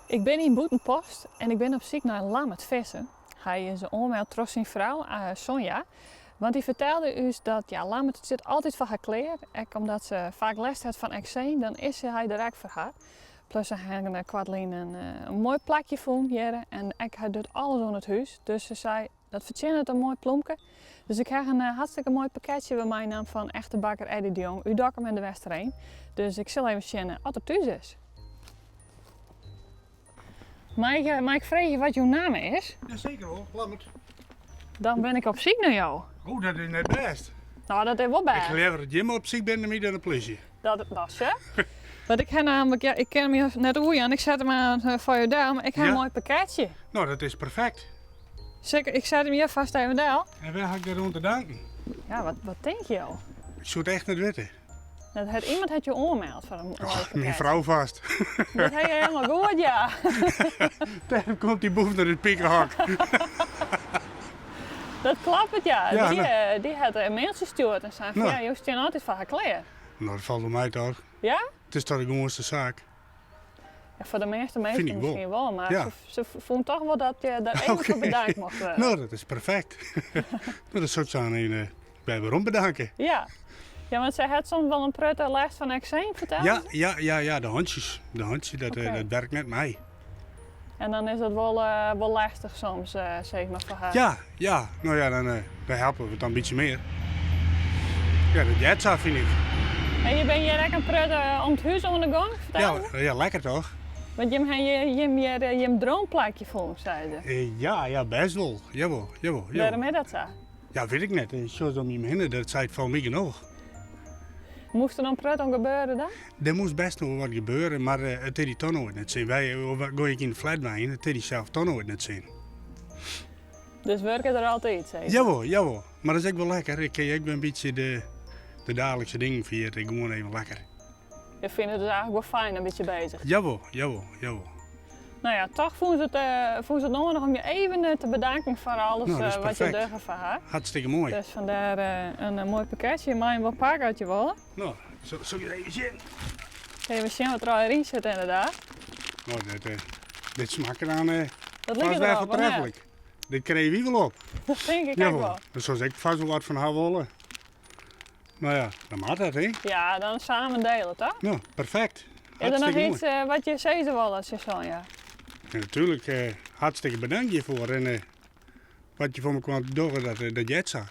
Ik bin yn Bûtenpost en ik bin op syk nei Lammert Visser. Hy is oanmeld troch syn frou Sonja, want dy fertelde ús dat ja, Lammert sit altyd foar har klear. Ek omdat se faak lêst hat fan ekseem, dan is hy der ek foar har. Plus se ha koartlyn in moai plakje fûn hjirre en ek hy docht alles oan it hús. Dus se sei, dat fertsjinnet in moai plomke. Dus ik ha in hartstikke moai pakketsje wer meinaam fan echte bakker Eddy de Jong út Dokkum en de Westereen. Dus ik sil even sjen oft er thús is. Mei ik, mei ik freegje wat jo namme is? Jaseker wol, Lammert. Dan bin ik op syk nei jo. Oh, dat is net bêst. No, dat is wol bêst. Ik leaver dat jimme op syk binne nei my dan de plysje. Dat, dat is Want ik ha namelijk, ja, ik kin him net oerjaan, ik set him aan eh, foar jo del, mar ik ha in moai pakketsje. No, dat is perfekt. Seker, ik set him hjir fêst even del. En wêr ha ik dêr oan te danken? Ja, wat, wat tinke jo? Ik soe it echt net witte. Dat hat, iemand hat jo oanmeld foar in moai pakket. Myn frou fêst. Dat ha je helemaal goed, ja. Dêrom komt dy boef nei it pikehok. Dat kloppet, ja. Ja, dy, no. eh, dy hat in mailtsje stjoerd en sei van, No. ja, jo stean altyd foar har klear. No, dat falt wol mei toch? Ja? It is toch de gewoanste saak? Ja, foar de measte Fyn minsken ik wol. miskien wol, mar Ja. se, se fûn toch wol dat je dêr even foar bedankt mocht wurde. No, dat is perfekt. No, dat soe ik sa even eh, wer werom bedanke. Ja. Ja, want sy hat soms wol in protte lêst fan ekseem, fertelde Ja, se? ja, ja, ja, de hantsjes. De hantsjes, dat, eh, Oké. dat werkt net mei. En dan is dat wol, eh, wol lêstich soms, eh, sis mar, foar har. Ja, ja. No ja, dan, eh, dan helpe we it dan in bytsje mear. Ja, dat heart sa, fyn ik. En je binne hjir ek in protte om it hús oan de gong, fertelde Ja, se? ja, lekker toch? Want jim ha hjir, jim hjir eh, jim droomplakje fûn, sei se. Eh, ja, ja, bêst wol. Jawol, jawol, jawol. Wêrom is dat sa? Ja, wit ik net. Sjoch om jim hinne, dat seit foar my genôch. Moast der noch in protte oan gebeure dan? Der moast bêst noch wol wat gebeure, mar eh, it is dy toch noait net sin. Wy eh, goai ik yn de flat wenjen, it is dy sels toch noait net sin. Dus wurket der altyd, sis? Jawol, jawol. Mar dat is ek wol lekker. Ik kin ek wer in bytsje de, de dagelijkse dingen ferjitte. Gewoan even lekker. Je fine it dus eigentlik wol fijn in bytsje bezich? Jawol, jawol, jawol. No ja, toch fûn se it, eh, fûn se it noadich om je even eh, te bedanken foar alles No, dat is eh, wat je perfekt. dogge foar har. Hartstikke moai. Dus fandêr eh, in moai pakketsje. Je meie him wol pakke as je wolle. No, sil sil ik even sjen. Even sjen wat der allegear yn sit inderdaad. No, dit, eh, dit smakket dan eh, Dat fêst liket wer derop, of net? voortreffelijk. Dit krije wy wol op. Dat tink ik ek Jawol. wol. Dan soe ik fêst wol wat fan ha wolle. No ja, dan moat dat, hè? Ja, dan samen delen, toch? No, perfekt. Is der noch Hartstikke iets eh, wat je sizze wolle, Sonja? En natuerlik eh, hartstikke bedankt hjirfoar. En eh, wat je foar my kwam dogge, dat, eh, dat heart sa.